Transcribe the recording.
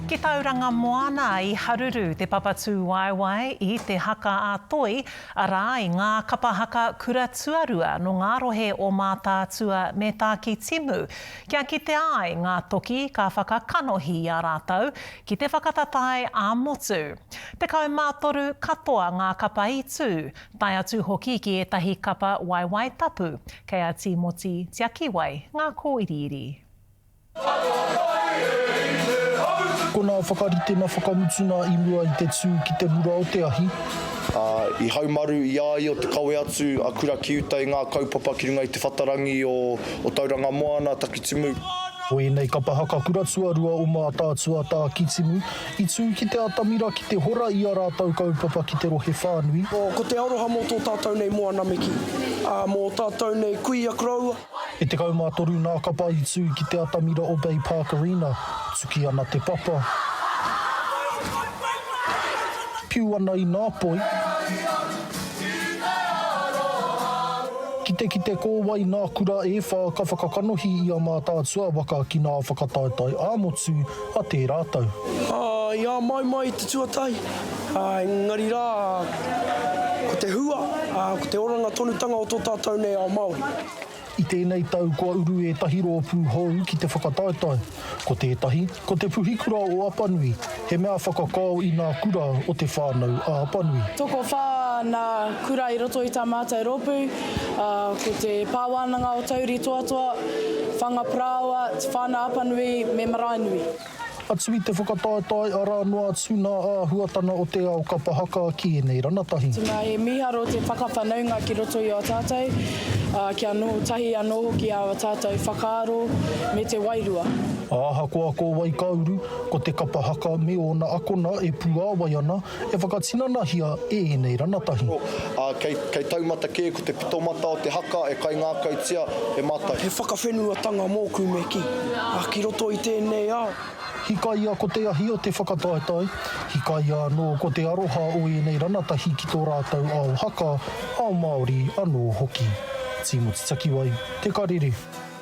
Ki Tauranga Moana i haruru te papa tūwaewae i te haka a Toi, arā, i ngā kapa haka kura tuarua nō ngā rohe o Mātaatua me Tākitimu, kia kitea ai ngā toki ka whakakanohi i a rātou ki te whakatatae ā-motu. 13 katoa ngā kapa i tū, tae atu hoki ki ētahi kapa waewae tapu, kei a Tīmoti Tiakiwai ngā kōiriiri. Ko nā whakaritena whakamutuna i mua i te tū ki te mura o te ahi. Ā, i haumaru i a ia te kawe atu a Kura ki uta i ngā kaupapa ki runga i te whatarangi o o Tauranga Moana, Takitimu. Ko ēnei kapa haka kura tuarua o Mātaatua Tākitimu i tū ki te atamira ki te hora i a rātou kaupapa ki te rohe whānui. Ko te aroha mō tō tātou nei moana me kī, ā, mō ō tātou nei kuia koroua. E 13 nā kapa i tū ki te atamira o Bay Park Arena, tuki ana te papa. Piu ana i nā poi. Kitekite ko wai nā kura e whā ka whakakanohi i a Mātaatua waka ki nā whakataetae ā-motu a tērā tau. Ā, i āmaimai te tuatahi, ā, engari rā, ko te hua, ā, ko te oranga tonutanga o tō tātou nei ao Māori. I tēnei tau kua uru ētahi rōpū hou ki te whakataetae. Ko tētahi, ko Te Puhikura o Apanui, he mea whakakao i nā kura o Te Whānau a Apanui. Tokowhā nā kura i roto i tā mātou rōpū, ā, ko te Pā Wānanga o Tauritoatoa, Whangaparāoa, Te Whānau Apanui me Maraenui. Atu i te whakataetae arā noa atu nā āhuatana o te ao kapa haka ki ēnei ranatahi. Tuna he mīharo te whakawhanaunga ki roto i a tātou, ā, kia noho tahi anō hoki ā tātou whakaaro me te wairua. Ahakoa ko wai ka uru, ko te kapa haka me ōna akona e puāwai ana, e whakatinanahia e ēnei ranatahi. Ā, kei, kei taumata kē ko te pitomata o te haka e kaingākautia e mātou. He whakawhenuatanga mōku me kī, ā, ki roto i tēnei ao. Hikaia ko te ahi o te whakataetae, hikaia anō ko te aroha o ēnei ranatahi ki tō rātou ao haka, ao Māori anō hoki. Tīmoti Takiwai, Te Karere.